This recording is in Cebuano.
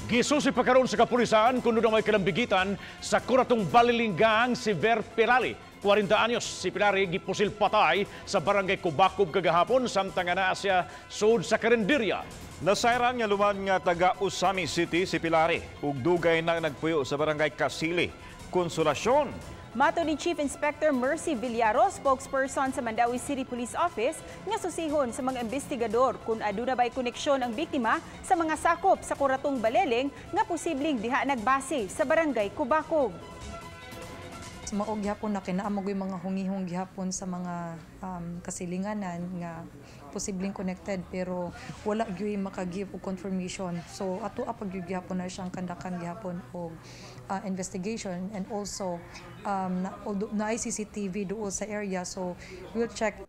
Gisusi pa karon sa kapulisan kung may kalambigitan sa Kuratong Baleleng Gang si Ver Pirali. 40 anyos, si Pilari gipusil patay sa Barangay Kubakob kagahapon samtang naa siya sud sa karinderya. Nasayran nga lumad nga taga Ozamiz City si Pilari ug dugay nang nagpuyo sa Barangay Kasili, Consolacion. Mato ni Chief Inspector Mercy Villaro, spokesperson sa Mandaue City Police Office, nga susihon sa mga investigador kung aduna ba'y koneksyon ang biktima sa mga sakop sa Kuratong Baleleng nga posibleng diha nagbase sa Barangay Kubakob. Mao gihapon na kinaamog yung mga hungihong gihapon sa mga kasilinganan nga posibleng connected, pero wala gyud maka-give og confirmation. So ato pa gyud gihapon na siyang kandakan gihapon og investigation and also na, although naay CCTV duol sa area, so we'll check.